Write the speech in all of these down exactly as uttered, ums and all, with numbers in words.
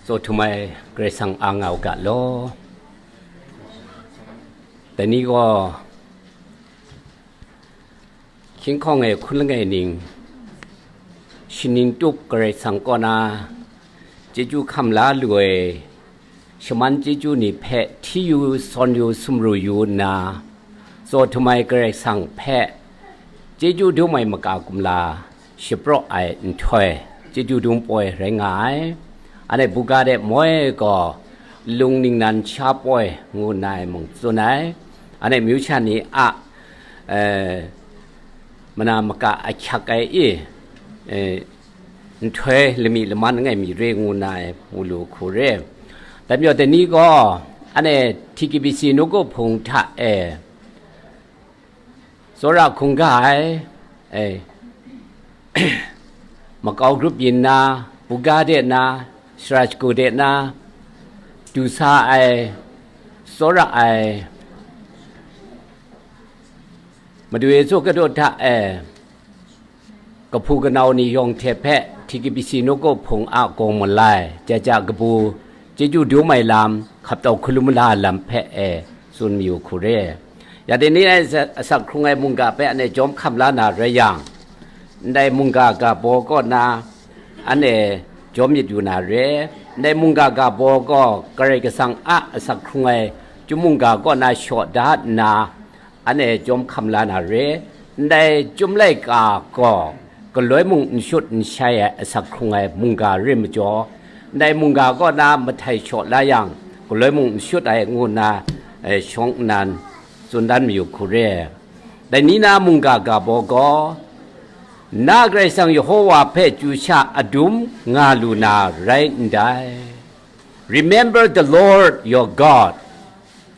Tsaw htum ai Karai Kasang a nga u ga law. Dai ni gaw hkying hkawng e hkun langai ning, shaning tup Karai Kasang kaw na chyeju hkam la lu ai shaman chyeju ni hpe hti yu, sawn yu, sumru yu nna, tsaw htum ai Karai Kasang hpe chyeju dum ai maka kumla shapraw ai nhtoi, chyeju dum poi rai nga ai. Anhte buga de moi gaw, lung ningnan sha poi ngu nna ai mung tsun ai. Anhte myu sha ni a, eh, mana maka ahkyak ai i, eh, nhtoi lami laman langai mi re ngu nna ai mu lu hku re. Dai majaw, dai ni gaw, anhte T K B C nawku hpung hta e, tsawra hkungga ai, eh, makau grup yin na, buga de na, sara shagu de na, du sa ai, tsawra ai, madu Yesu Hkristu hta e, kahpu kanau ni yawng hte hpe T K B C nawku hpung a gawng malai, ja ja kabu, chyeju dum ai lam, hkap tau hkalum la ai lam hpe e tsun mayu hku re. Ya dai ni a asak hkrung ai mungga hpe anhte jawm hkam la na rai yang, ndai mungga ga baw kaw na anhte jawm myit yu na re. Ndai mungga ga baw gaw Karai Kasang a asak hkrung ai chyum mungga kaw na shaw da nna, anhte jawm hkam la na re. Ndai chyum laika gaw galoi mung n shut n shai ai asak hkrung ai mungga re majaw, ndai mungga kaw na mahtai shaw la yang, galoi mung n shut ai ngu nna, eh, shawng nnan tsun dan mayu hku re. Dai ni na mungga ga baw gaw, na Karai Kasang Yehova hpe chyu sha adum nga lu na rai ndai. Remember the Lord your God,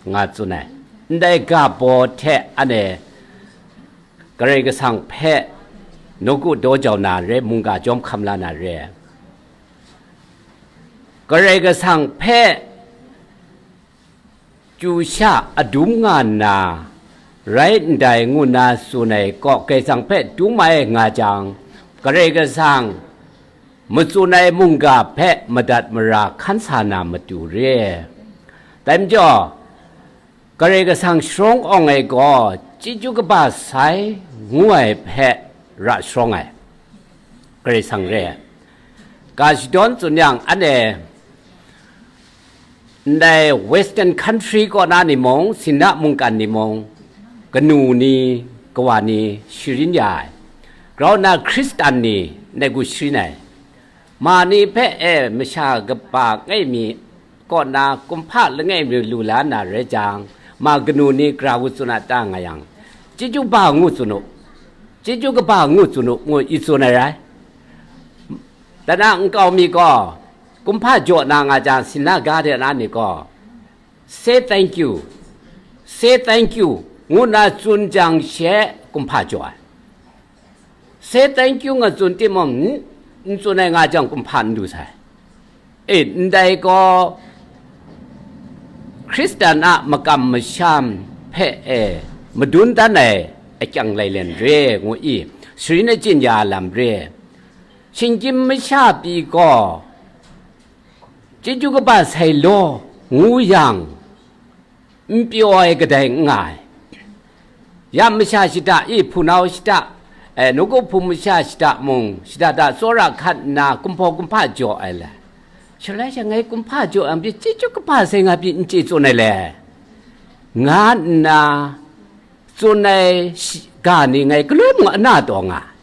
nga tsun ai. Ndai ga baw hte anhte Karai Kasang hpe nawku daw jau na re, mungga jawm hkam la na re. Karai Kasang hpe chyu sha adum nga nna, rai ndai ngu nna tsun ai kaw, Karai Kasang hpe dum ai nga jang, Karai Kasang matsun ai mungga hpe madat mara hkan sa na matu re. Dai majaw, Karai Kasang sharawng awng ai gaw, chyeju kaba sai ngu ai hpe ra sharawng ai Karai Kasang re ai. Ga shadawn tsun yang, anhte ndai Western country kaw na ni mung, Sinda mungkan ni mung, kanu ni, kawa ni sharin ya ai. Grau nna Hkristan ni ndai gu sharin ai. Ma ni hpe e masha kaba ngai mi kaw na kumhpa langai mi lu la na rai jang, ma kanu ni gara wu tsun a ta nga yang, chyeju ba ngu tsun u, chyeju kaba ngu tsun u, ngu i tsun ai rai. Dana nkau mi gaw, kumhpa jaw na nga jang, Sinda ga de na ni gaw, "Say thank you, say thank you," ngu nna tsun jang she kumhpa jaw ai. "Say thank you," nga tsun timung, n, n tsun ai nga jang, kumhpa n du sai. E, ndai gaw, Hkristan a makam masham hpe e madun dan ai akyang lailen re ngu i, sharin achyin ya lam re. Shinggyim masha pyi gaw, chyeju kaba sai law ngu yang, n pyaw ai kadai n nga ai. Ya masha shada i, hpunau shada, eh, nawku hpung masha shada mung, shada da tsawra hkat nna, kumhpaw kumhpa jaw ai le. Shaloi sha ngai kumhpa jaw ai pyi, chyeju kaba sai nga pyi n chye tsun ai le, nga nna tsun ai shi-, ga ni ngai galoi mung ana taw nga ai.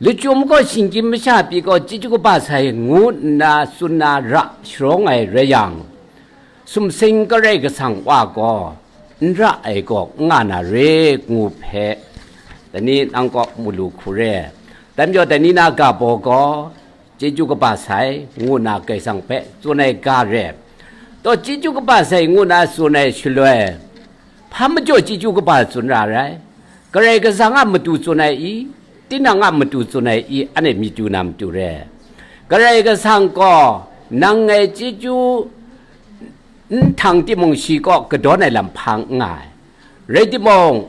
Lachyum gaw shinggyim masha pyi gaw chyeju kaba sai ngu nna tsun na ra sharawng ai rai yang, sumsing Karai Kasang wa gaw n ra ai gaw n nga na re ngu hpe, dai ni nang kaw mu lu hku re. Dai majaw dai ni na ga baw gaw chyeju kaba sai ngu nna Karai Kasang hpe tsun ai ga re. Taw chyeju kaba sai ngu nna tsun ai shaloi, hpa majaw chyeju kaba tsun ra rai? Karai Kasang a matu tsun ai i? Tinang a matu tsun ai i? Anhte myit yu na matu re. Karai Kasang gaw nang ngai chyeju n htang timung, shi kaw kadawn ai lam hpa n nga ai. Rai timung,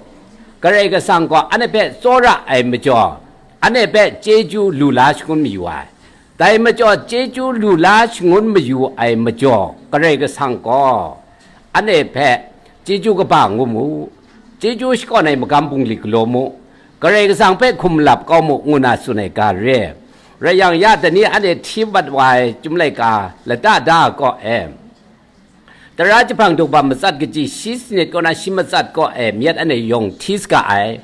Karai Kasang gaw anhte hpe tsawra ai majaw, anhte hpe chyeju lu la shangun mayu ai. Dai majaw chyeju lu la shangun mayu ai majaw, Karai Kasang gaw anhte hpe chyeju kaba ngu mu, chyeju shakawn ai magam bungli galaw mu, Karai Kasang hpe hkum lap kau mu, ngu na tsun ai ga re. Rai yang, ya dai ni anhte hti mat wa ai Chyum laika lata da kaw e, Tara jahprang daw ba matsat kaji shi sanit kaw na shi matsat kaw e myit anhte yawng hti saga ai.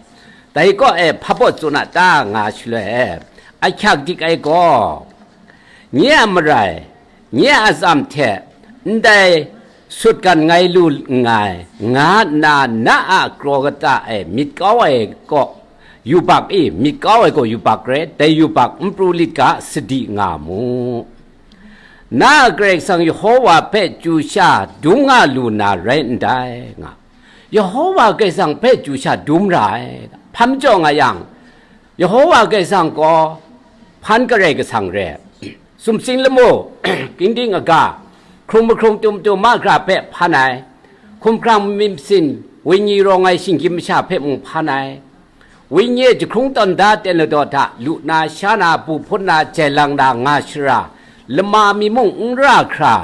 Dai kaw e hpa baw tsun a ta nga shaloi e, ahkyak dik ai gaw, nye a marai, nye a atsam hte ndai sutgan ngai lu nngai, nga nna na a kraw kata e myit kau ai kaw yubak i, myit kau ai gaw yubak rai, dai yubak n pru lit ga, sadi nga mu. Na a Karai Kasang Yehowa hpe chyu sha dum nga lu na rai ndai, nga. Yehowa Karai Kasang hpe chyu sha dum ra ai. Hpa majaw nga yang, Yehowa Karai Kasang gaw hpan Karai Kasang re. Sumsing lamu, gingding aga, hkrung mahkrung tum tum mahkra hpe hpan ai, hkumhkrang myit masin, wenyi rawng ai shinggyim masha hpe mung hpan ai, wenyi e jahkrung tawn da ten ladaw hta lu na, sha na, bu hpun na, jai lang na, nga shara, lama mi mung n ra hkra,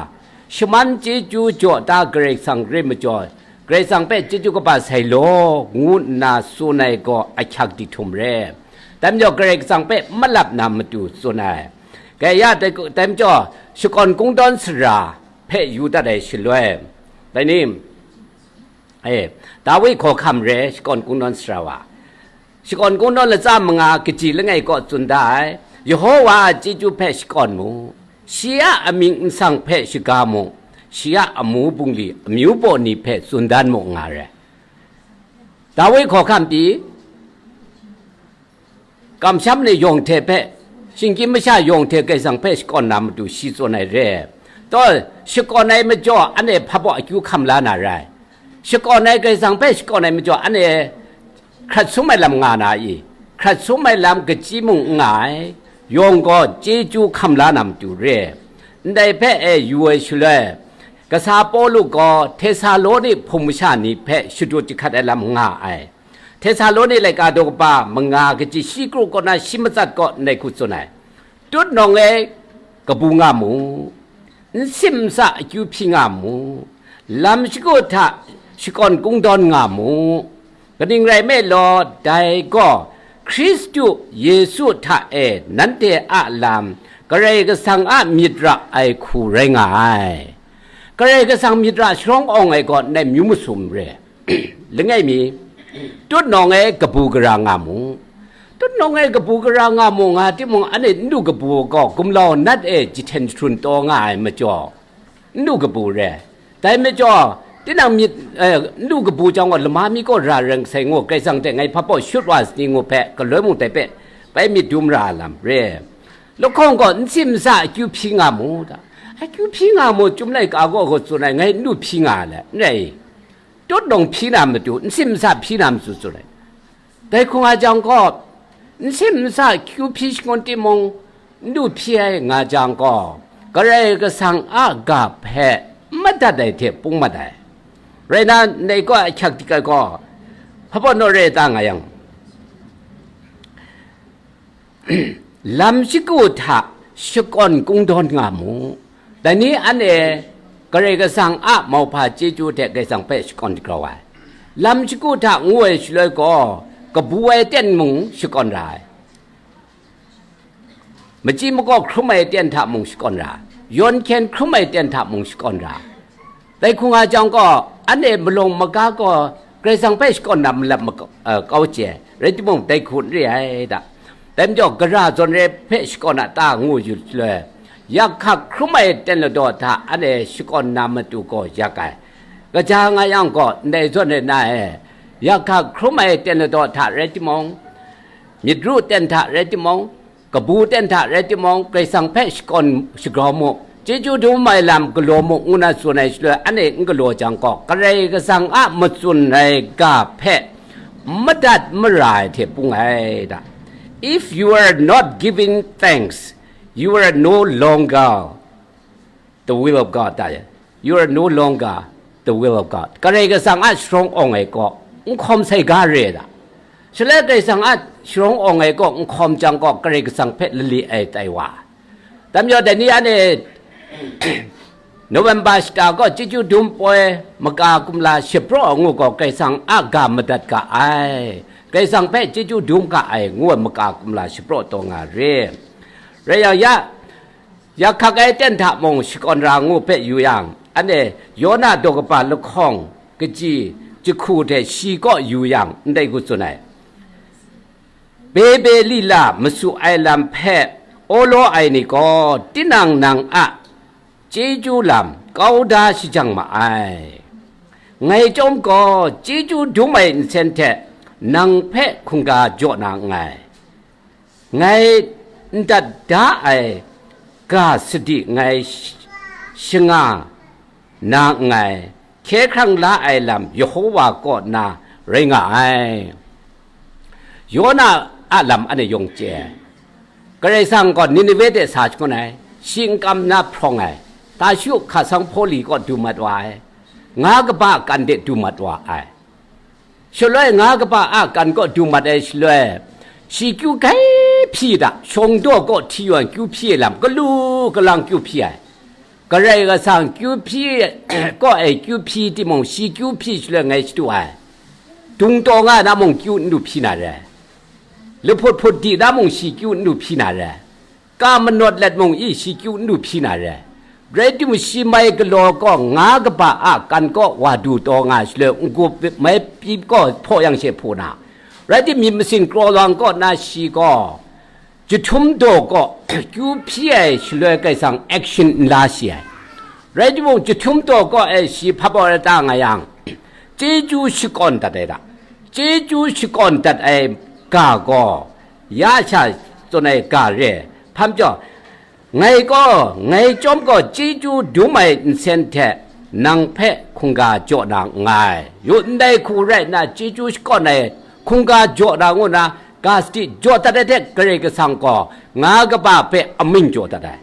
shaman chyeju jaw da Karai Kasang re majaw, Karai Kasang hpe chyeju kaba sai law, ngu nna tsun ai gaw ahkyak dik htum re. Dai majaw Karai Kasang hpe malap na matu tsun ai. Kaya dai, dai majaw shakawn kungdawn sara hpe yu dat ai shaloi, dai ni, e, Dawi hkawhkam re, shakawn kungdawn sara wa, shakawn kungdawn latsa manga kaji langai kaw tsun da ai, Yehowa a chyeju hpe shakawn mu, shi a amying nsang hpe shaga mu, shi a amu bungli amyu baw ni hpe tsun dan mu nga re. Dawi hkawhkam pyi, kamsham ni yawng hte hpe, shinggyim masha yawng hte Karai Kasang hpe shakawn na matu shi tsun ai re. Taw, shakawn ai majaw anhte hpa baw akyu hkam la na rai. Shakawn ai Karai Kasang hpe shakawn ai majaw anhte hkrat sum ai lam nga na i? Hkrat sum ai lam kachyi mung n nga ai, yawng gaw chyeju hkam la na matu re. Ndai hpe e yu ai shaloi, kasa Pawlu gaw Htesaloni hpung masha ni hpe shadut jahkrat ai lam nga ai. Htesaloni laika daw kaba manga kaji shi kru kaw na shi matsat kaw ndai hku tsun ai, tut nawng e kabu nga mu, n sim n sa akyu hpyi nga mu, lam shagu hta shakawn kungdawn nga mu, kaning rai nme law, dai gaw Hkristu Yesu hta e nanhte a lam Karai Kasang a myit ra ai hku rai nga ai. Karai Kasang myit ra sharawng awng ai gaw ndai myu masum re. Langai mi, tut nawng e kabu gara nga mu. Tut nawng e kabu gara nga mu nga timung, anhte n lu kabu gaw gumlau nat e jahten jahtrun taw nga ai majaw, n lu kabu re. Dai majaw, tinang myit, eh, n lu kabu jang gaw, lama mi gaw ra rai sai ngu, Karai Kasang hte ngai hpa baw shut wa sani ngu hpe, galoi mung dai hpe bai myit dum ra ai lam re. Lahkawng gaw n sim n sa akyu hpyi nga mu da. Akyu hpyi nga mu, Chyum laika gaw, gaw tsun ai, ngai n lu hpyi nga ai le, n rai i? Tut nawng hpyi na matu, n sim n sa hpyi na matu tsun ai. Dai hkung a jang gaw, n sim n sa akyu hpyi shangun timung, n lu hpyi ai nga jang gaw, Karai Kasang a ga hpe n madat ai hte pung mat ai. Rai na, ndai gaw ahkyak dik ai gaw, hpa baw naw re ta nga yang, lam shagu hta shakawn kungdawn nga mu. Dai ni anhte Karai Kasang a mauhpa chyeju hte Karai Kasang hpe shakawn grau ai. Lam shagu hta ngu ai shaloi gaw, kabu ai ten mung shakawn ra ai. Machyi makaw hkrum ai ten hta mung shakawn ra, yawn hkyen hkrum ai ten hta mung shakawn ra. Dai hkung a jang gaw, anhte malawng maga gaw Karai Kasang hpe shakawn na malap maka-, eh, kau chye, rai timung, dai hku n re ai da. Dai majaw, gara zawn re hpe shakawn a ta ngu yu loi, yakhak hkrum ai ten ladaw hta anhte shakawn na matu gaw yak ai. Kaja nga yang gaw, ndai zawn re na e, yakhak hkrum ai ten ladaw hta rai timung, myit ru ten hta rai timung, kabu ten hta rai timung, Karai Kasang hpe shakawn shagrau mu, chyeju dum ai lam galaw mu, ngu na tsun ai shaloi, anhte n galaw jang gaw, Karai Kasang a matsun ai ga hpe madat mara ai hte pung ai da. If you are not giving thanks, you are no longer the will of God, da. You are no longer the will of God. Karai Kasang a sharawng awng ai gaw n hkawm sai ga re da. Shaloi Karai Kasang a sharawng awng ai gaw n hkawm jang gaw, Karai Kasang hpe lali ai tai wa. Dai majaw dai ni anhte November shata gaw chyeju dum poi maka kumla shapraw ngu gaw Karai Kasang a ga madat ga ai. Karai Kasang hpe chyeju dum ga ai ngu ai maka kumla shapraw taw nga re. Rai yang ya, yakhak ai ten hta mung shakawn ra ngu hpe yu yang, anhte Yona daw kaba lahkawng kaji jahku hte shi kaw yu yang, ndai hku tsun ai. Bebe lila masu ai lam hpe awlaw ai ni gaw, tinang nang a chyeju lam kau da shajang ma ai. Ngai chyawm gaw, chyeju dum ai nsen hte nang hpe hkungga jaw na nngai. Ngai n dat da ai ga sadi ngai sh- shanga na nngai, hkye hkrang la ai lam Yehova kaw na rai nga ai. Yona a lam anhte yawng chye ai. Karai Kasang gaw Nineveh de sa shangun ai, shi n kam na hprawng ai, Tarshu hka sanghpaw li kaw du mat wa ai, nga kaba a kan de du mat wa ai. Shaloi nga kaba a kan kaw du mat ai shaloi, shi kyu grai hpyi da, shawng daw kaw hti yawn kyu hpyi ai lam, galu galang kyu hpyi ai. Karai Kasang kyu hpyi kaw ai kyu hpyi timung, shi kyu hpyi shaloi ngai shadu ai. Dung taw nga na mung kyu n du hpyi na re. Lahput hput di na mung shi kyu n du hpyi na re. Ka manawt let mung i shi kyu n du hpyi na re. Rai timung, shi mai galaw gaw nga kaba a kan kaw wa du taw nga shaloi, n-gup mai pyi kaw hpaw yang she hpaw na, rai timung, myit masin kraw lang kaw na shi gaw jahtum daw kaw kyu hpyi ai shaloi, Karai Kasang action n la shi ai. Rai timung, jahtum daw kaw e shi hpa baw rai ta nga yang, chyeju shakawn dat ai da. Chyeju shakawn dat ai ga gaw, ya sha tsun ai ga re ai. Hpa majaw, ngai gaw, ngai chyawm gaw chyeju dum ai nsen hte nang hpe hkungga jaw na nngai. Yu, ndai hku rai nna, chyeju shakawn ai hkungga jaw na ngu nna, ga sadi jaw dat ai hte, Karai Kasang gaw nga kaba hpe amying jaw dat ai.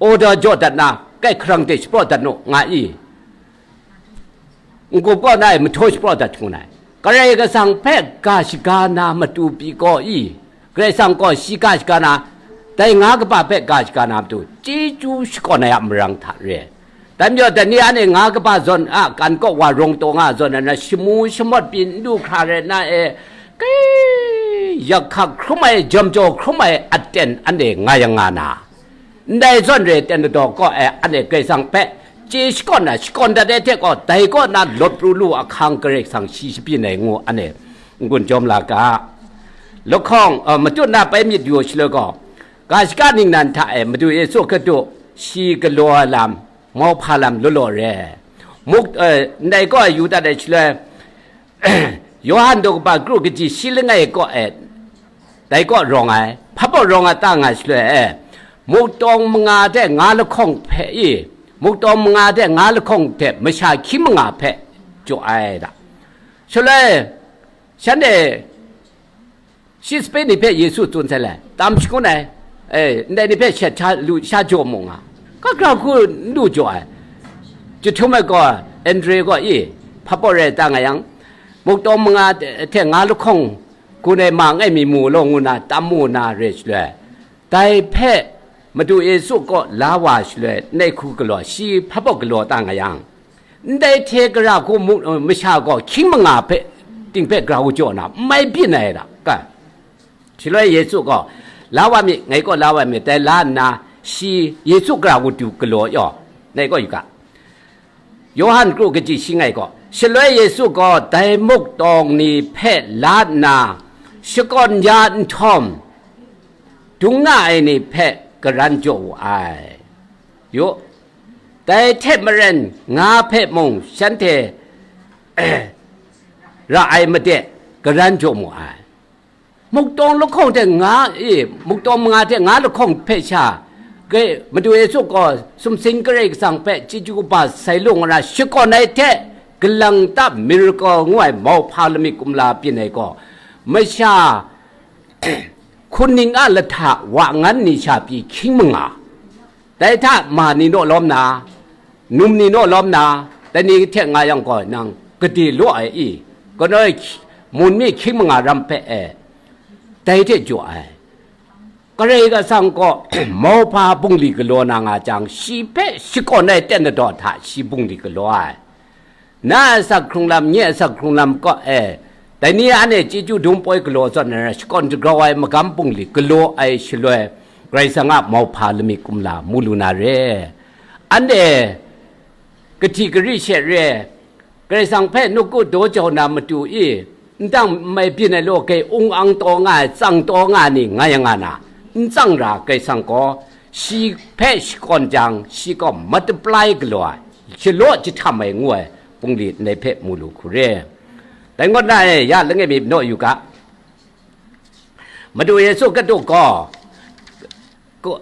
Order jaw dat na, kai hkarang de shapraw dat nu, nga i. N-gup kaw na e mahtaw shapraw dat shangun ai. Karai Kasang hpe ga shaga na matu pyi gaw i, Karai Kasang gaw shi ga shaga na, dai nga kaba hpe ga shaga na matu, chyeju shakawn ai a marang hta re. Dai majaw, dai ni anhte nga kaba zawn a kan kaw wa rawng taw nga zawn ai na, shamu shamawt pyi n du hkra rai na e, kai, yakhak hkrum ai, jam jaw hkrum ai aten anhte nga yang nga na. Ndai zawn re ten ladaw kaw e, anhte Karai Kasang hpe chye shakawn na, shakawn dat ai hte gaw, dai kaw na lawt pru lu ahkang Karai Kasang shi shabyin ai ngu anhte n-gun jawm la ga. Lahkawng, uh, matut na pai myit yu shaloi gaw, ga shaka ningnan hta e Madu Yesu Hkristu shi galaw ai lam, mauhpa lam law law re. Muk, uh, ndai kaw e yu dat ai shaloi, Yawhan daw kaba kru kaji shi langai kaw e, dai kaw rawng ai, hpa baw rawng ai ta nga shaloi e, muktawng manga hte nga lahkawng hpe i, muktawng manga hte nga lahkawng hte masha hkying manga hpe jaw ai da. Shaloi, shanhte shi sape ni hpe Yesu tsun sai le, tam shangun ai, e, ndai ni hpe shet sha lu, sha jaw mu nga, ka gra hku n du jaw ai. Jahtum ai gaw, Andre gaw i, hpa baw rai ta nga yang, muktawng manga hte nga lahkawng gun ai ma ngai mi mu law ngu na tam mu na re shaloi, dai hpe Madu Yesu kaw la wa shaloi, ndai hku galaw, shi hpa baw galaw ta nga yang, ndai hte gara hku mu, masha gaw hkying manga hpe, ting hpe gra u jaw na, n mai byin ai da, ka. Shaloi Yesu gaw, "La wa mi, ngai kaw la wa mi," dai la nna, shi Yesu gara hku du galaw yaw, ndai kaw yu ga. Yawhan kru kaji shi ngai gaw, shaloi Yesu gaw dai muktawng ni hpe la nna, shakawn ya nhtawm, dung nga ai ni hpe karan jaw wu ai. Yu, dai hte maren nga hpe mung shanhte ra ai made karan jaw mu ai. Muktawng lahkawng hte nga, e, muktawng manga hte nga lahkawng hpe sha, Madu Yesu gaw sumsing Karai Kasang hpe chyeju kaba sai lung nna shakawn ai hte, galang ta miracle ngu ai mauhpa lamik kumla byin ai gaw, masha hkunning a lahta wa ngan ni sha pyi hkying manga, dai hta ma ni naw lawm na, num ni naw lawm na, dai ni hte nga yang gaw nang gade law ai i, kanaw mun mi hkying manga ram hpe e, dai hte jaw ai. Karai Kasang gaw mauhpa bungli galaw na nga jang, shi hpe shakawn ai ten ladaw hta shi bungli galaw ai. Na a asak hkrung lam, nye a asak hkrung lam kaw e, dai ni anhte chyeju dum poi galaw zawn ai, shakawn dagrau ai magam bungli galaw ai shaloi, Karai Kasang a mauhpa lamik kumla mu lu na re. Anhte kahti gari she re, Karai Kasang hpe nawku daw jau na matu i, ndang mai byin ai law, grai ung ang taw nga ai, tsang taw nga ai ni nga yang nga na, n tsang ra, Karai Kasang gaw shi hpe shakawn jang, shi gaw multiply galaw ai, shalaw jahtam ai ngu ai bungli ndai hpe mu lu hku re. Dai ngut na e, ya langai mi naw yu ga. Madu Yesu Hkristu gaw, ko-,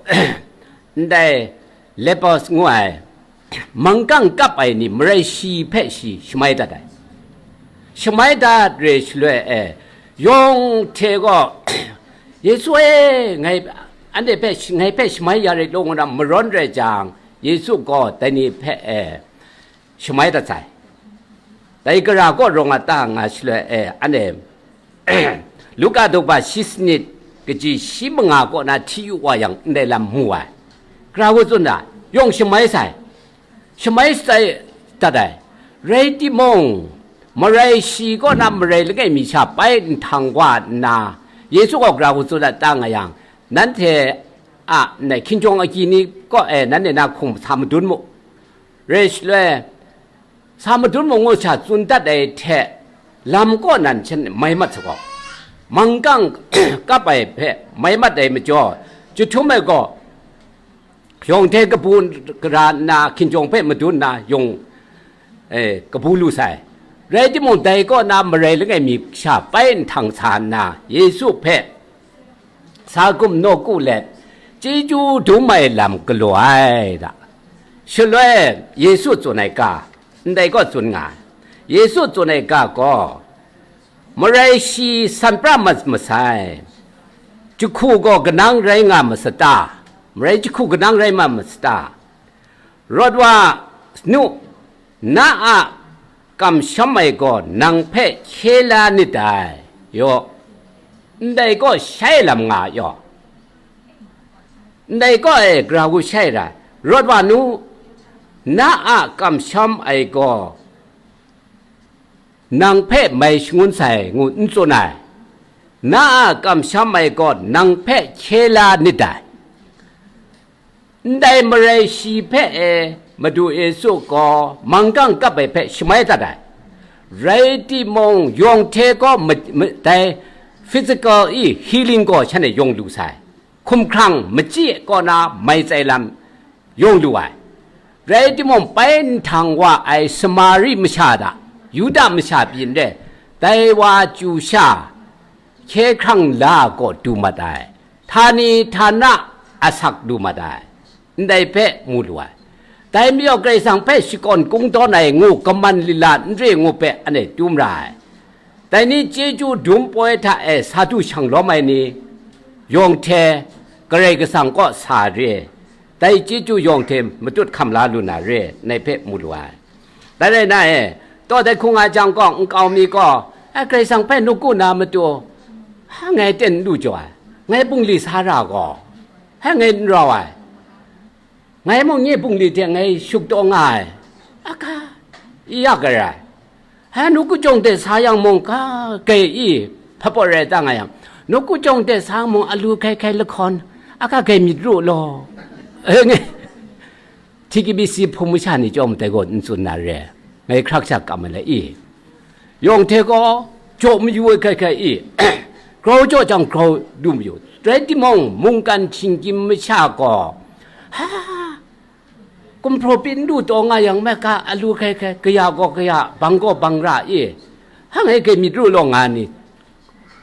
ndai lepers ngu ai, manggang kap ai ni marai shi hpe shi shamai dat ai. Shamai dat re shaloi e, yawng hte gaw, "Yesu e, ngai, anhte hpe, ngai hpe shamai ya rit law," ngu na marawn rai jang, Yesu gaw dai ni hpe e, shamai dat sai. Dai gara kaw rawng a ta nga shaloi e, anhte Luka daw ba shi sanit, kaji shi manga kaw na hti yu wa yang, ndai lam mu ai. Gara kaw tsun da, yawng shamai sai. Shamai sai dat ai. Rai timung, marai shi kaw na marai langai mi sha bai nhtang wa nna, Yesu gaw gara kaw tsun da ta nga yang, nanhte a ndai hkinjawng agyi ni kaw e nanhte na hkum sa madun mu. Rai shaloi, sa madun mu ngu sha tsun dat ai hte, lam kaw nan shan mai mat sa gaw, manggang kap ai hpe mai mat ai majaw, jahtum ai gaw, yawng hte kabu gara nna hkinjawng hpe madun nna yawng, e, kabu lu sai. Rai timung, dai kaw na marai langai mi sha bai nhtang sa nna, Yesu hpe sa gum nawku let, chyeju dum ai lam galaw ai da. Shaloi Yesu tsun ai ga, ndai gaw tsun nga ai. Yesu tsun ai ga gaw, marai shi san pra mat masai, jahku gaw kanang rai nga masa ta? Marai jahku kanang rai ma masa ta? Rawt wa nu, na a kamsham ai gaw nang hpe hkye la nit dai, yaw, ndai gaw shai lam nga yaw, ndai gaw e, gara wu shai ra, rawt wa nu, na a kamsham ai gaw nang hpe mai shangun sai, ngu n tsun ai. Na a kamsham ai gaw nang hpe hkye la nit dai. Ndai marai shi hpe e, Madu Yesu gaw manggang kap ai hpe shamai dat ai. Rai timung, yawng hte gaw ma-, ma-, dai physical i healing gaw shan e yawng lu sai. Hkumhkrang machyi kaw na mai tsai lam yawng lu ai. Rai timung, bai nhtang wa ai Samari masha hta, Yuda masha byin re, dai wa chyu sha, hkye hkrang la gaw du mat ai, htani htana asak du mat ai, ndai hpe mu lu ai. Dai majaw Karai Kasang hpe shakawn kungdawn ai ngu, kaman lila n re ngu hpe anhte dum ra ai. Dai ni chyeju dum poi hta e sa du shang lawm ai ni, yawng hte Karai Kasang kaw sa re, dai chyeju yawng hte matut hkam la lu na re, ndai hpe mu lu ai. Dai rai na e, taw dai hkung a jang gaw, nkau mi gaw, "Ai, Karai Kasang hpe nawku na matu, ha, ngai ten n lu jaw ai, ngai bungli sa ra gaw, ha, ngai n rau ai, ngai mung nye bungli hte ngai shuk taw nga ai, a ka, i ya garai, ha, nawku jawng de sa yang mung, ka, kai i, hpa pawt rai ta nga yang, nawku jawng de sa mung, alu hkai hkai lahkawn, a ka, kai myit ru law," ngai, T K B C hpung masha ni chyawm dai gaw n tsun na re, ngai hkrak sha kam ai le i. Yawng hte gaw jaw mayu ai hkai hkai i, grau jaw jang grau du mayu. Rai timung, mungkan htinggyim masha gaw, ha, gumhpraw pyi n du taw nga yang, maka alu hkai hkai, kaya gaw kaya, bang gaw bang ra i, ha, ngai kai myit ru law nga ni,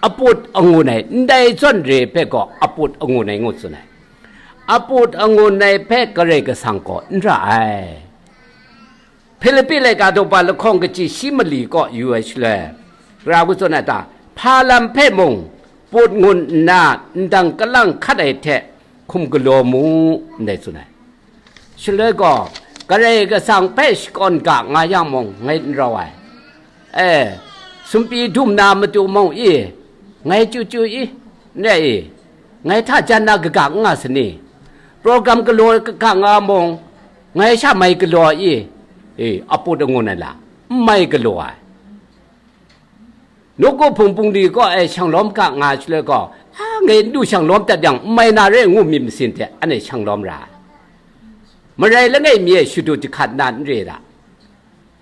aput angun ai, ndai zawn re hpe gaw aput angun ai ngu tsun ai. Aput angun ai hpe Karai Kasang gaw n ra ai. Hpilipi laika daw ba lahkawng kaji shi mali kaw yu ai shaloi, gara kaw tsun ai ta, hpa lam hpe mung put ngun nna ndang kalang hkat ai hte hkum galaw mu, ndai tsun ai. Shaloi gaw, Karai Kasang hpe shakawn ga nga yang mung, ngai n rau ai. E, sumpi dum na matu mung i, ngai chyu chyu i, n rai i, Ngai hta jan na kaga n nga sani? Program galaw kaga nga mung, ngai sha mai galaw i, e, aput angun ai la, n mai galaw ai. Nawku hpung bungli kaw e shanglawm ga nga shaloi gaw, a, ngai n du shanglawm dat yang, n mai na re ngu myit masin hte anhte shanglawm ra ai. Marai langai mi e shadu jahkat na n re ra.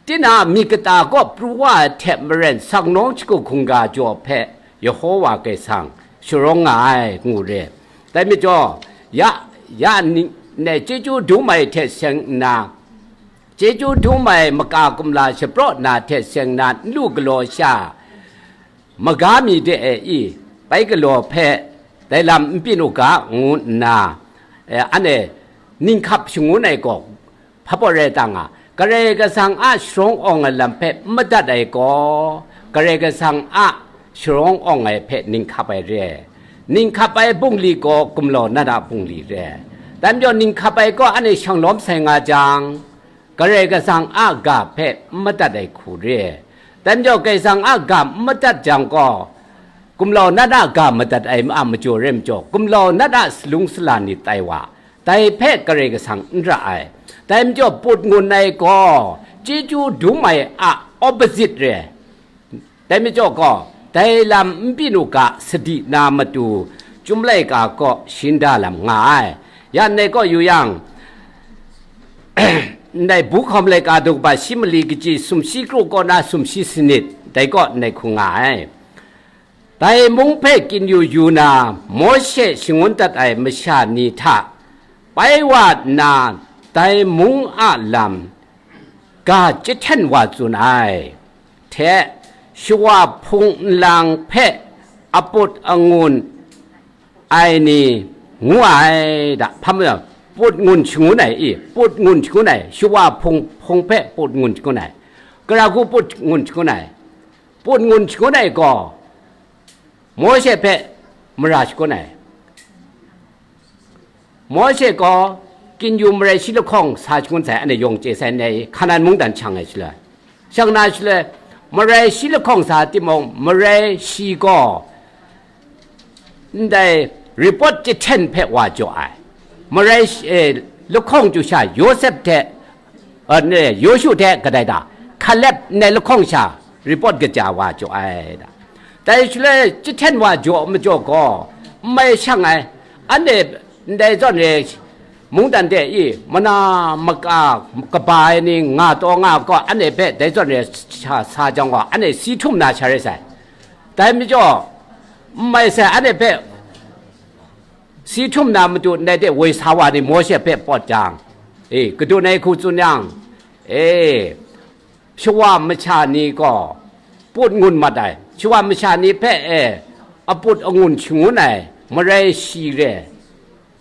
Tinang a myit kata kaw pru wa ai hte maren, sangnawng shagu hkungga jaw hpe Yehova Kaisang sharawng nga ai, ngu re. Dai majaw, ya, ya ni, ne, chyeju dum ai hte seng nna, chyeju dum ai maka kumla shapraw na hte seng na n lu galaw sha, maga mi de e i, bai galaw hpe dai lam n byin u ga, ngu nna, e, anhte ninghkap shangun ai gaw, hpa baw rai ta nga, Karai Kasang a sharawng awng ai lam hpe n madat ai gaw, Karai Kasang a sharawng awng ai hpe ninghkap ai re ai. Ninghkap ai bungli gaw gumlau nat a bungli re ai. Dai majaw ninghkap ai gaw anhte shanglawm sai nga jang, Karai Kasang a ga hpe n madat ai hku re ai. Dai majaw Karai Kasang a ga n madat jang gaw, gumlau nat a ga madat ai a majaw re majaw, gumlau nat a salung sala ni tai wa, dai hpe Karai Kasang n ra ai. Dai majaw put ngun ai gaw, chyeju dum ai a opposite re ai. Dai majaw gaw, dai lam n byin u ga, sadi na matu, Chyum laika kaw shin da lam nga ai. Ya ndai kaw yu yang, ndai bu hkawm laika daw kaba shi mali kaji sumshi kru kaw na sumshi sanit, dai kaw ndai hku nga ai. Dai mung hpe kyin yu yu na, Mawshe shangun dat ai masha ni hta bai wa nna, dai mung a lam ga jahten wa tsun ai hte, shawa hpung nlang hpe aput angun ai ni ngu ai da. Hpa majaw, put ngun shangun ai i, put ngun shangun ai, shawa hpung, hpung hpe put ngun shangun ai, gara hku put ngun shangun ai, put ngun shangun ai gaw, Mawshe hpe mara shangun ai. Mawshe gaw kyin yu marai shi lahkawng sa shangun sai, anhte yawng chye sai, ndai Hkanan mungdan shang ai shaloi, shang na shaloi, marai shi lahkawng sa timung, marai shi gaw ndai report jahten hpe wa jaw ai. Marai shi, eh, lahkawng chyu sha Yawsep hte, eh, ne, Yawshu hte kadai da, Hkalep ndai lahkawng sha report kaja wa jaw ai da. Dai shaloi jahten wa jaw majaw gaw, n mai shang ai, anhte ndai zawn e mungdan de i, mana maka kaba ai ni nga taw nga gaw, anhte hpe dai zawn e sa, sa jang gaw, anhte si htum na sha rai sai. Dai majaw, n mai sai, anhte hpe si htum na matu ndai de woi sa wa ni Mawshe hpe pawt jang, e, kadun ai hku tsun yang, e, shawa masha ni gaw put ngun mat ai, shawa masha ni hpe, e, aput angun shangun ai marai shi re.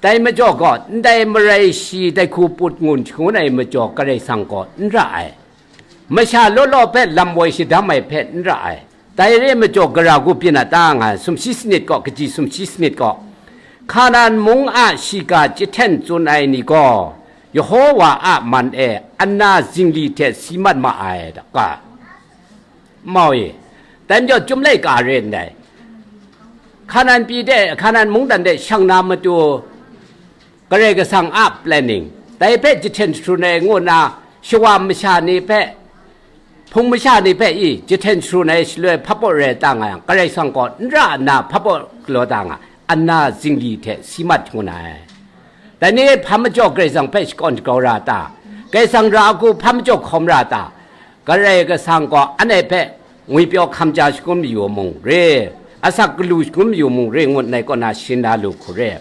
Dai majaw gaw, ndai marai shi dai hku put ngun shangun ai majaw Karai Kasang gaw n ra ai. Masha law law hpe lam woi shadam ai hpe n ra ai. Dai re majaw, gara hku byin a ta nga, sumshi sanit gaw, kaji sumshi sanit gaw, Hkanan mung a shiga jahten tsun ai ni gaw, Yehova a man e ana zingli hte si mat ma ai, da, ga. Mau e, dai majaw Chyum laika re ndai. Hkanan pyi de, Hkanan mungdan de shang na matu, Karai Kasang a planning, dai hpe jahten sharun ai ngu nna, shawa masha ni hpe, hpung masha ni hpe i jahten sharun ai shaloi hpa baw rai ta nga yang, Karai Kasang gaw n ra nna hpa baw galaw ta nga, ana zingli hte si mat shangun ai. Dai ni hpa majaw Karai Kasang hpe shakawn shakau ra ta? Karai Kasang ra hku hpa majaw hkawm ra ta? Karai Kasang gaw anhte hpe ngwipyaw hkam ja shangun mayu mung re, asak galu shangun mayu mung re, ngut nai kaw na shin na lu hku re.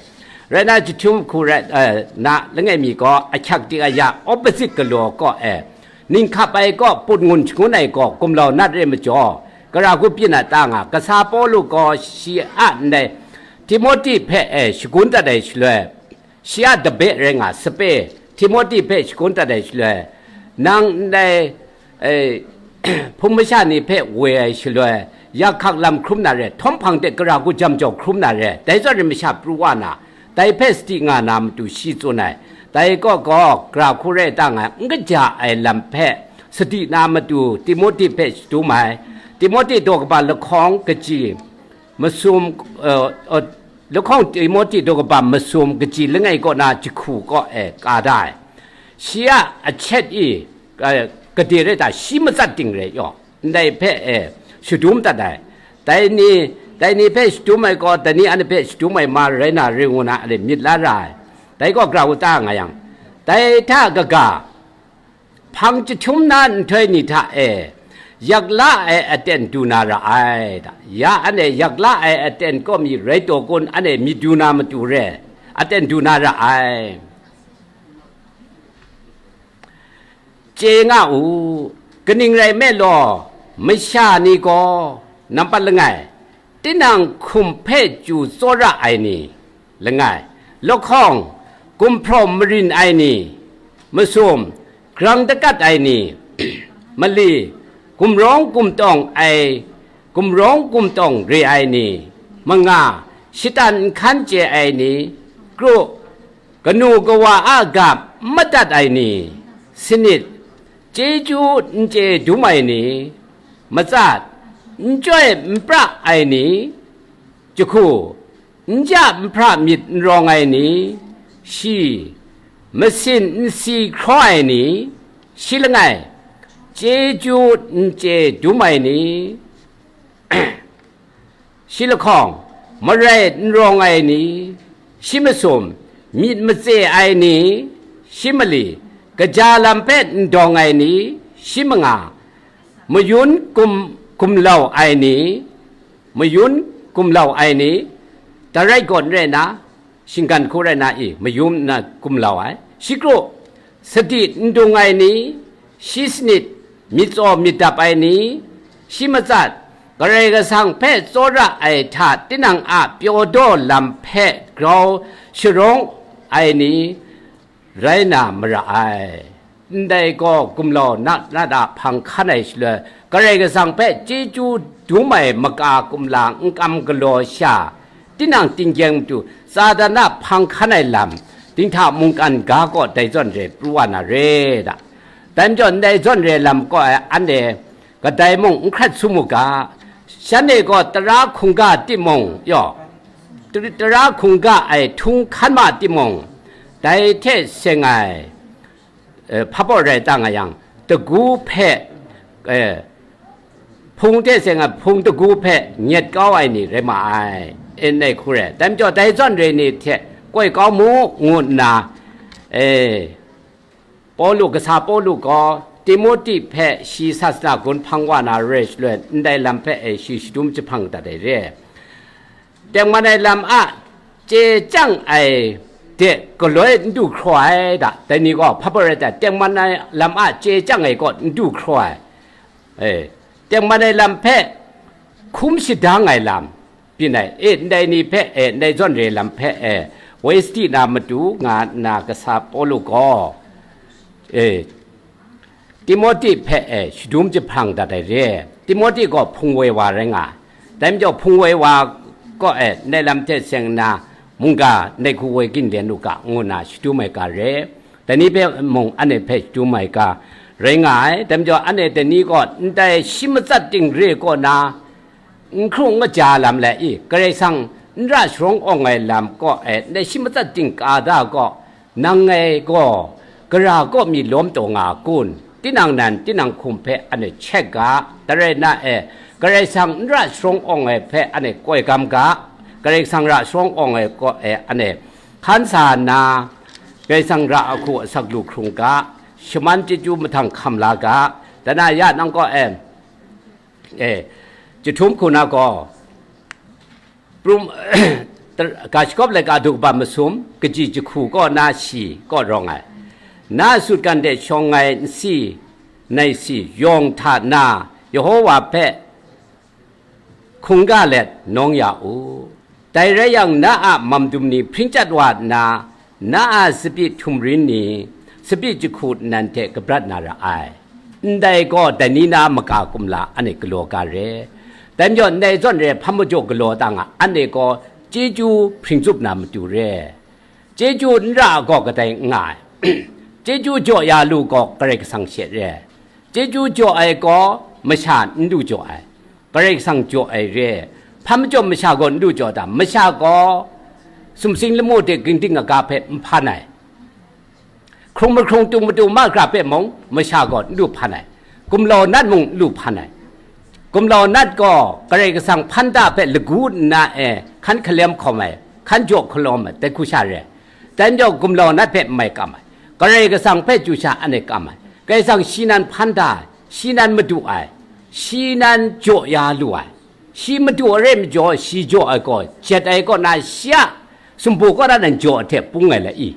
Rai na, jahtum hku rai, eh, na langai mi gaw ahkyak di aya opposite galaw kaw e, ninghkap ai kaw put ngun shangun ai gaw gumlau nat re majaw, gara hku byin a ta nga, kasa Pawlu gaw shi a ndai Timote hpe e shagun dat ai shaloi, shi a dabe rai nga sape Timote hpe shagun dat ai shaloi, nang ndai, e, hpung masha ni hpe woi ai shaloi, yakhak lam hkrum na re, htawm hpang de gara hku jam jau hkrum na re, dai zawn re masha pru wa na, dai hpe sadi nga na matu shi tsun ai. Dai kaw gaw, gara hku rai ta nga, n kaja ai lam hpe sadi na matu Timote hpe shadum ai. Timote daw kaba lahkawng kaji masum, eh, eh, Lahkawng Timote daw kaba masum kaji langai kaw na jahku kaw e ka da ai. Shi a achet i, eh, gade rai ta, shi matsat ting rai yaw, ndai hpe e shadum dat ai. Dai ni, dai ni hpe shadum ai gaw, dai ni anhte hpe shadum ai ma rai na ring ngu na ale myit la ra ai. Dai gaw grau ta nga yang, dai hta kaga, hpang jahtum na nhtoi ni hta e, yak la ai aten du na ra ai ta. Ya anhte yak la ai aten kaw mi rai taw kun, anhte myit du na matu re, aten du na ra ai. Chye nga u, kaning rai nme law, masha ni gaw, nampat langai, tinang hkum hpe chyu tsawra ai ni, langai, lahkawng, gumhpraw marin ai ni, masum, grang dakat ai ni, mali, gumrawng gumtawng ai, gumrawng gumtawng re ai ni, manga, shatan nhkan chye ai ni, kru, kanu kawa a ga n madat ai ni, sanit, chyeju n chye dum ai ni, matsat, n chyoi n pra ai ni, jahku, n ja n hpra myit n rawng ai ni, shi, masin n si hkraw ai ni, shi langai, chyeju n chye dum ai ni, shi lahkawng, marai n rawng ai ni, shi masum, myit matse ai ni, shi mali, kaja lam hpe n dawng ai ni, shi manga, mayun kum, kumlau ai ni, mayun kumlau ai ni, darai gawn rai na, shinggan hku rai na i, mayun na kumlau ai, shi kru, sadi n dung ai ni, shi sanit, myit tsaw myit dap ai ni, shi matsat, Karai Kasang hpe tsawra ai hta tinang a pyaw daw lam hpe grau sharawng ai ni, rai na mara ai. Ndai gaw gumlau na, na da hpang hkan ai shaloi, Karai Kasang hpe chyeju dum ai maka kumla n kam galaw sha, tinang tinggyeng matu, Satan a hpang hkan ai lam, dinghta mungkan ga kaw dai zawn re pru wa na re da. Dai majaw ndai zawn re lam kaw ai anhte kadai mung n hkrat sum u ga, shanhte gaw tara hkungga timung, yaw, tara hkungga ai htung hkan ma timung, dai hte seng ai, eh, hpabaw rai ta nga yang, dagu hpe, eh, hpung hte seng ai hpung dagu hpe nyet kau ai ni rai ma ai, ndai hku rai. Dai majaw dai zawn re ni hte koi kau mu, ngu nna, eh, Pawlu, kasa Pawlu gaw Timote hpe shi sasana gun hpang wa na re shaloi, ndai lam hpe e shi shadum jahpang dat ai re. Tengman ai lam a chye chyang ai de galoi n du hkraw ai da, dai ni gaw hpa rai ta, tengman ai lam a chye chyang ai kaw n du hkraw ai, e, tengman ai lam hpe hkum shadang ai lam, byin ai, e, ndai ni hpe, e, ndai zawn re lam hpe, e, woi sadi na matu nga nna kasa Pawlu gaw, e, Timote hpe, e, shadum jahpang dat ai re. Timote gaw hpung woi wa rai nga ai. Dai majaw hpung woi wa kaw, e, ndai lam hte seng nna, mungga ndai hku woi ginlen u ga, ngu nna shadum ai ga re. Dai ni hpe mung anhte hpe shadum ai ga rai nga ai. Dai majaw anhte dai ni gaw ndai shi matsat ting re kaw na, n hkrung n kaja lam le i, Karai Kasang n ra sharawng awng ai lam kaw e, ndai shi matsat ting ka da gaw, nang ngai gaw gara kaw mi lawm taw nga a kun? Tinang nan, tinang hkum hpe anhte check ga, darai na e, Karai Kasang n ra sharawng awng ai hpe anhte koi gam ga, Karai Kasang ra sharawng awng ai kaw e anhte hkan sa nna, Karai Kasang ra ahku asak lu hkrung ga, shaman chyeju mahtang hkam la ga, dana ya nang kaw e, e, jahtum hku na gaw, prum, ga shakawp laika daw kaba masum, kaji jahku kaw na shi kaw rawng ai. Na sutgan de shawng ai nsi, nai si, yawng hta na, Yehova hpe hkungga let nawng ya u. Dai rai yang, na a mam dum ni hpring chyat wa nna, na a tsabyi htum rin ni, tsabyi jahku nnan hte kabrat na ra ai. Ndai gaw dai ni na maka kumla anhte galaw ga re. Dai majaw ndai zawn re hpa majaw galaw ta nga, anhte gaw chyeju hpring tsup na matu re. Chyeju n ra ai gaw kadai n nga ai. Chyeju jaw ya lu gaw Karai Kasang she re. Chyeju jaw ai gaw masha n du jaw ai, Karai Kasang jaw ai re. Hpa majaw masha gaw n du jaw ta? Masha gaw Sumsing lamu hte gingding aga hpe n hpan ai. Hkrung mahkrung tung matu ma gara hpe mung masha gaw n lu hpan ai. Gumlau nat mung n lu hpan ai. Gumlau nat gaw Karai Kasang hpan da hpe lagu nna e hkan hkalem hkawm ai, hkan jaw hkalawm ai, dai hku sha re. Dai majaw gumlau nat hpe n mai kam ai. Karai Kasang hpe chyu sha anhte kam ai. Karai Kasang shi nan hpan da ai, shi nan madu ai, shi nan jaw ya lu ai. Shi madu ai rai majaw, shi jaw ai gaw, jet ai kaw na shi a sumpu kaw na nan jaw ai hte pung ai la i?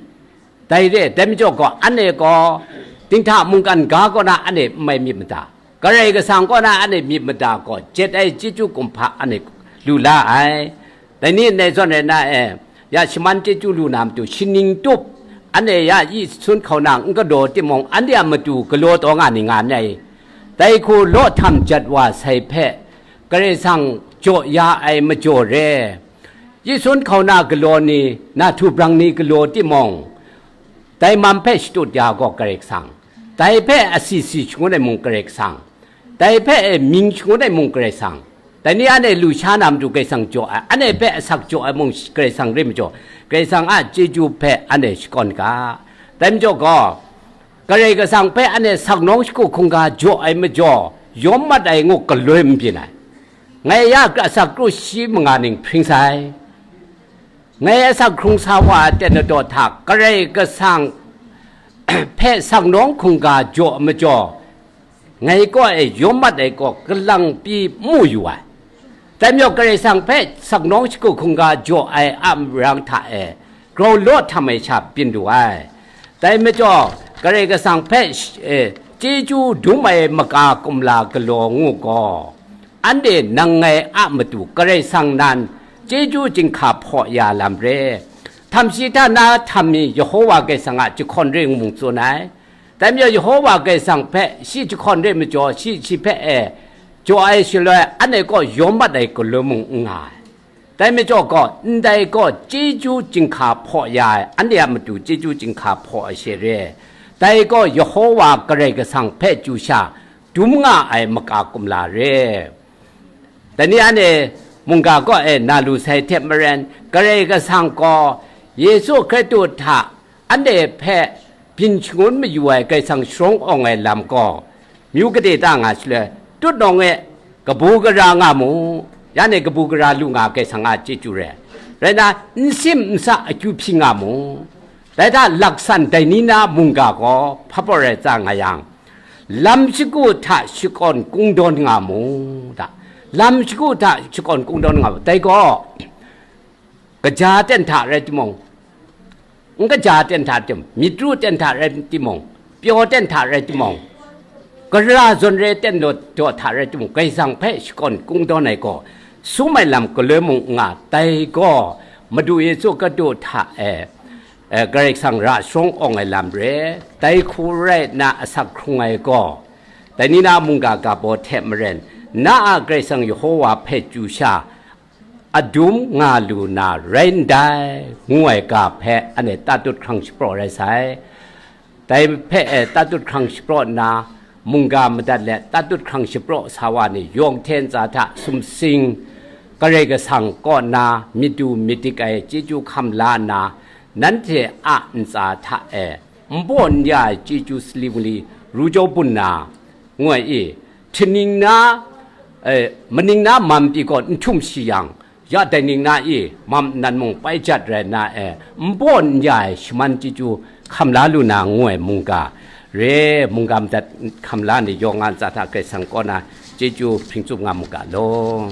Dai re, dai majaw gaw, anhte gaw dinghta mungkan ga kaw na anhte n mai myit mada, Karai Kasang kaw na anhte myit mada gaw, jet ai chyeju kumhpa anhte lu la ai. Dai ni ndai zawn rai na e, ya shaman chyeju lu na matu, shaning tup, anhte ya yi sun hkau na n galaw timung, anhte a matu galaw taw nga ni nga ndai. Dai hku law htam jat wa sai hpe, Karai Kasang jaw ya ai majaw re. Yi sun hkau na galaw ni, na htu brang ni galaw timung, dai mam hpe shatut ya gaw Karai Kasang, dai hpe asi si shangun ai mung Karai Kasang, dai hpe e mying shangun ai mung Karai Kasang, dai ni anhte lu sha na matu Karai Kasang jaw ai, anhte hpe asak jaw ai mung Karai Kasang rai majaw, Karai Kasang a chyeju hpe anhte shakawn ga. Dai majaw gaw, Karai Kasang hpe anhte saknawng shagu hkungga jaw ai majaw, yawm mat ai ngu galoi n byin ai. Ngai ya asak kru shi manga ning hpring sai. Ngai asak hkrung sa wa ai ten ladaw hta Karai Kasang hpe saknawng hkungga jaw ai majaw, ngai kaw e yawm mat ai gaw kalang pyi mu yu ai. Dai majaw Karai Kasang hpe saknawng shagu hkungga jaw ai a marang hta e grau law htam ai sha byin lu ai. Dai majaw, Karai Kasang hpe sh- e, chyeju dum ai maka kumla galaw ngu gaw, anhte nang ngai a matu Karai Kasang nan chyeju chyinghka hpaw ya lam re. Htam shi hta na htam mi Yehova Karai Kasang a jahkawn re ngu mung tsun ai. Dai majaw, Yehova Karai Kasang hpe shi jahkawn re majaw, shi shi hpe e jaw ai shaloi, anhte kaw yawm mat ai galoi mung n nga ai. Dai majaw gaw, ndai gaw chyeju chyinghka hpaw ya ai, anhte a matu chyeju chyinghka hpaw ai she re. Dai gaw Yehova Karai Kasang hpe chyu sha dum nga ai maka kumla re. Dai ni anhte mungga kaw e na lu sai hte maren, Karai Kasang gaw Yesu Hkristu hta anhte hpe byin shangun mayu ai Karai Kasang sharawng awng ai lam gaw, myu gade ta nga shaloi, tutnawng e kabu gara nga mu, ya ni kabu gara lu nga Karai Kasang a chyeju re, rai na, n sim n sa akyu hpyi nga mu. Dai hta laksan dai ni na mungga gaw hpa pawt rai tsa nga yang, lam shagu hta shakawn kungdawn nga mu, da, lam shagu hta shakawn kungdawn nga mu, dai gaw, kaja ten hta rai timung, n kaja ten hta tim, myit ru ten hta rai timung, pyaw ten hta rai timung, gara zawn re ten daw daw hta rai timung, Karai Kasang hpe shakawn kungdawn ai gaw, sum ai lam galoi mung n nga, dai gaw Madu Yesu Hkristu hta e, e, Karai Kasang ra sharawng awng ai lam re, dai hku rai nna asak hkrung ai gaw, dai ni na mungga ga baw hte maren, na a Karai Kasang Yehova hpe chyu sha, adum nga lu na rai ndai, ngu ai ga hpe anhte tatut hkrang shapraw rai sai. Dai hpe e tatut hkrang shapraw nna, mungga madat let tatut hkrang shapraw sa wa ni yawng hte ntsa hta sumsing, Karai Kasang kaw na myit du myit dik ai chyeju hkam la nna, nanhte a ntsa hta e npaw n ya ai chyeju sali mali ru jau bun na, ngu ai i, htingning na, e, maning na mam pyi gaw n htum shi yang, ya dai ning na i, mam nnan mung pai jat rai nna e, npaw n ya ai shaman chyeju hkam la lu na ngu ai mungga re, mungga madat hkam la ni yawng a ntsa hta Karai Kasang kaw na chyeju hpring tsup nga mu ga law.